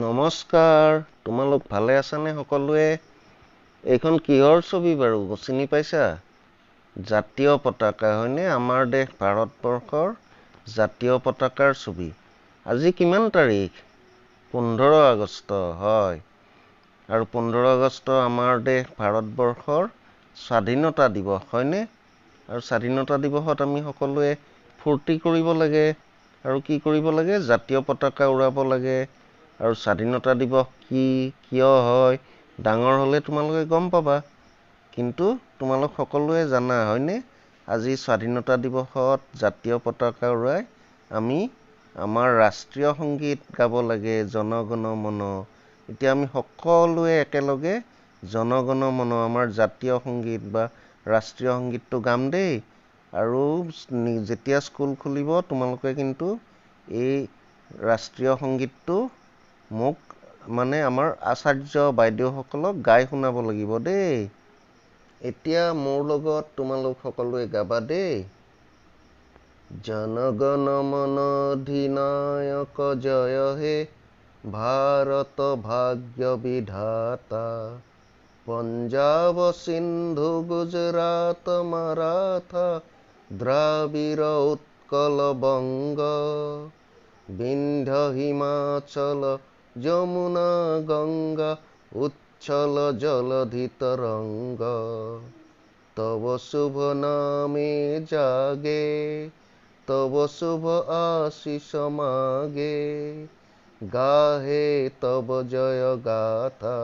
নমস্কাৰ, তোমালোক ভালে আছানে সকলোৱে? এইখন কিহৰ ছবি বাৰু চিনি পাইছা? জাতীয় পতাকা হয়নে? আমাৰ দেশ ভাৰতবৰ্ষৰ জাতীয় পতাকাৰ ছবি। আজি কিমান তাৰিখ? 15 আগষ্ট হয়। আৰু 15 আগষ্ট আমাৰ দেশ ভাৰতবৰ্ষৰ স্বাধীনতা দিৱস হয়নে? আৰু স্বাধীনতা দিৱসত আমি সকলোৱে ফূৰ্তি কৰিব লাগে আৰু কি কৰিব লাগে? জাতীয় পতাকা উৰাব লাগে। আৰু স্বাধীনতা দিৱস কি, কিয় হয়, ডাঙৰ হ'লে তোমালোকে গম পাবা। কিন্তু তোমালোক সকলোৱে জানা হয়নে? আজি স্বাধীনতা দিৱসত জাতীয় পতাকা উৰাই আমি আমাৰ ৰাষ্ট্ৰীয় সংগীত গাব লাগে, জনগণ মন। এতিয়া আমি সকলোৱে একেলগে জনগণ মন, আমাৰ জাতীয় সংগীত বা ৰাষ্ট্ৰীয় সংগীতটো গাম দেই। আৰু যেতিয়া স্কুল খুলিব তোমালোকে কিন্তু এই ৰাষ্ট্ৰীয় সংগীতটো মোক মানে আমাৰ আচাৰ্য বাইদেউসকলক গাই শুনাব লাগিব দেই। এতিয়া মোৰ লগত তোমালোক সকলোৱে গাবা দেই। জনগণ মন অধিনায়ক জয় হে ভাৰত ভাগ্য বিধাতা, পঞ্জাৱ সিন্ধু গুজৰাট মাৰাঠা দ্ৰাবিড় উৎকল বংগ, বিন্ধ্য হিমাচল যমুনা গংগা উচ্ছল জলধি তৰংগ, তব শুভ নামে জাগে তব শুভ আশিস মাগে, গাহে তব জয় গাথা,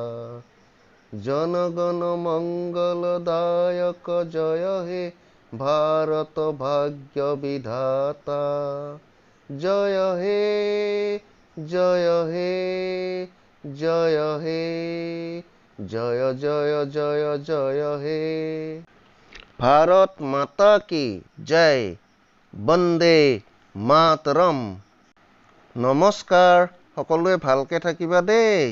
জনগণ মংগলদায়ক জয় হে ভাৰত ভাগ্য বিধাতা, জয় হে জয় হে জয় হে জয় জয় জয় জয় হে। ভাৰত মাতা কি জয়, বন্দে মাতৰম। নমস্কাৰ, সকলোৱে ভালকে থাকিবা দেই।